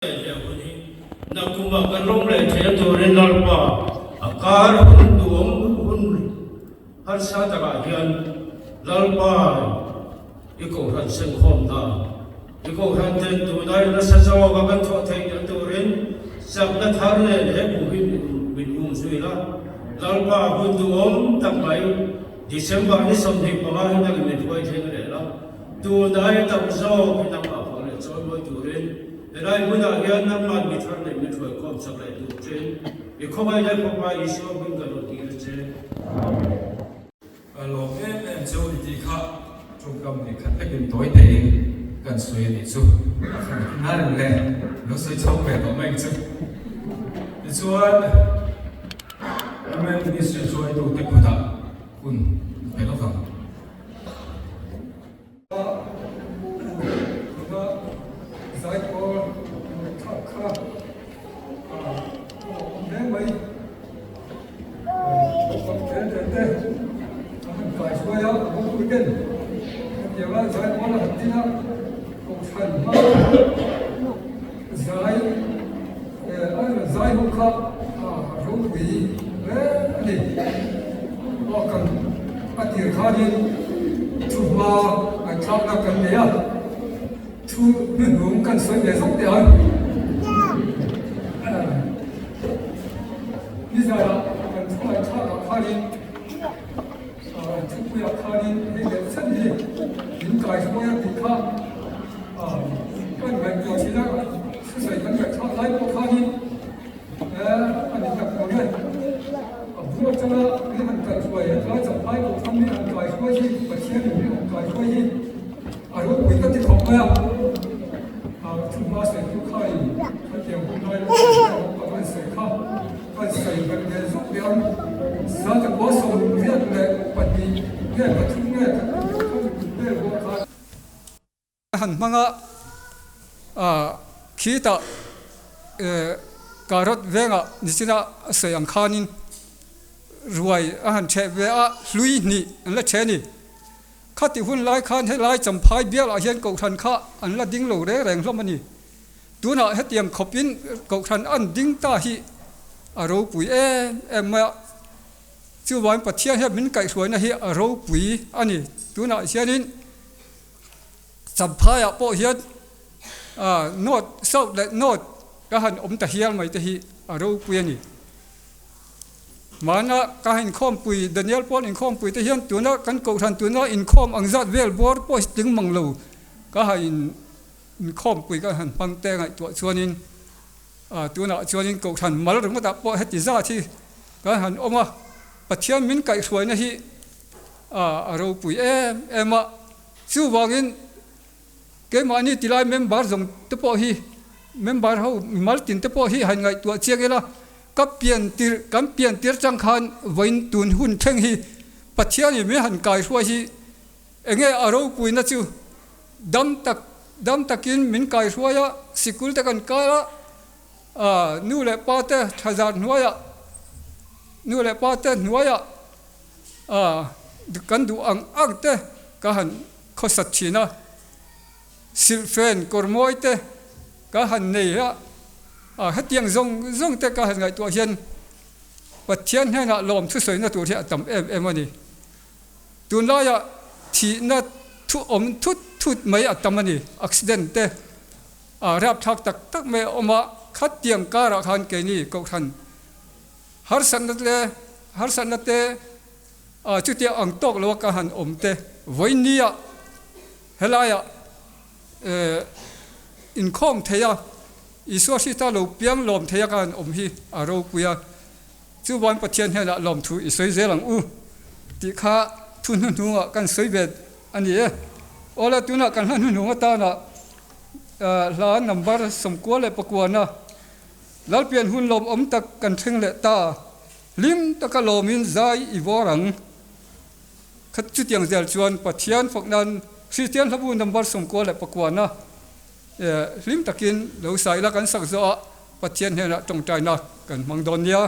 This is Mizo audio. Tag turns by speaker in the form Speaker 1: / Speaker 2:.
Speaker 1: He hun hi nakuma kan rawng leh theihna turin Lalpa a kar hun duhawm hun harsa takah hian Lalpa i kohhran senkhawmna i kohhran ten tunai nasa zawka kan thawh theihna turin chakna thar nen he kum hi min um zui la. Lalpa hun duhawm tak mai December ni 25 hi nangin min hruai thleng leh la. Tunai tam zawk hi nangmah fak leh chawimawi turin helai hmunah hian nangmah mi thar leh min hruai khawm chak leh tur chein i khawngaih leh Fapa Isua hming ka rawn tir a che. Amen.
Speaker 2: Ka lawm em em cheu i tih kha tawngkam nih khat takin tawi tein kan sawi a nih chu. A khat nal leh lo sawi chho ve tawh mai ang chu. Tichuan Women Ministry hruaitute kutah hun pe lawk ang.
Speaker 3: Zaipawl ngaihthlak kha a awm hle mai. Naupang te te te an han kai hruai a, a bawktu ten hetianga zaipawl a han din a, kohhran hma zai a zai ho kha a ropui hle a ni. Aw kan a tir khanin thu hma ngaihthlakna kan nei a, thu hnuhnung kan sawi ve zawk teh ang. Nizanah kan thu ngaihthlakah khanin thupuiah khanin hei leh chen hi min kaihruai a tih kha kan ngaihtuah thin a, thusawi kan ngaihthlak lai pawh khanin A ni tak lo e. A bul atanga min han kaihruai a, tlai champhai pawh khan min han kaihruai hi, Pathianin min han kaihruai hi a ropui ka ti khawp mai a. Thu hma sawitu khain hetiang hun lai pawh kan han sawi kha kan sawi belh ve zawk leh ang. Zata kua 82 nge pathum nge kha mi kum vel bawk khan.
Speaker 4: Han hmang a, khitah carrot vengah nichina a sawi ang khanin ruai a han chheh ve a, hlui hnih an la chhe a ni. Khati hun lai khan helai Champhai bialah hian kohhran kha an la ding lo reng reng hlawm a ni. Tunah hetiang khawpin kohhran an ding ta hi a ropui em em mai a, chuvangin Pathian hian min kaihhruaina hi a ropui a ni. Tunah hianin. Champhaiah pawh hian North, South leh North ka han awm ta hial mai te hi a ropui a ni. Hmana ka han inkhawmpui, Daniel pawn inkhawmpui te hian tuna kan kohhran tuna inkhawm ang zat vel bawr pawh hi tling mang lo ka han inkhawmpui ka han hmang te ngaihtuah chuanin tunah chuanin kohhran mal ringawtah pawh heti zat hi kan han awm a, Pathian min kaihhruaina hi a ropui em em a. Chuvangin keimahni tilai member zawng te pawh hi, member ho mimal tin te pawh hi han ngaihtuah chiang ila, ka pian tirh, kan pian tir chang khan vawiin tun hun thleng hi Pathianin min han kaihruai hi enge a ropuina chu dam tak, dam takin min kaihruai a, sikul te kan kal a, nu leh pa te thlazar hnuaiah, nu leh pa te hnuaiah, Kan duh ang ang te ka han khawsat thin a, silhfen kawr mawi te ka han nei a, hetiang zawng zawng te ka han ngaihtuah hian Pathian hnenah lawm thusawina tur hi a tam em em a ni. Tunlaiah thihna thu awm thut thut mai a tam a ni, accident te rapthlak tak tak mai a awm a, khatiang karah khan keini Kohhran Harsatna te harsatna te chutia ang tawk lo a ka han awm te vawinia helaiah inkhawm thei a, Isua Hrista lo piang lawm thei a ka han awm hi a ropui a, chuvain Pathian hnenah lawmthu i sawi zel ang u tih kha thu hnuhnungah kan sawi ve a ni e. Awle tunah kan hla hnuhnung atana hla number 99. Lalpian hun lawmawm tak kan thleng leh ta, hlim taka lawmin zai i vawr ang. Kha chutiang zel chuan Pathian fak nan Kristian hlabu number 99 hlim takin lo sai ila kan sak zawhah Pathian hnenah tawngtaina kan hmang dawn nia.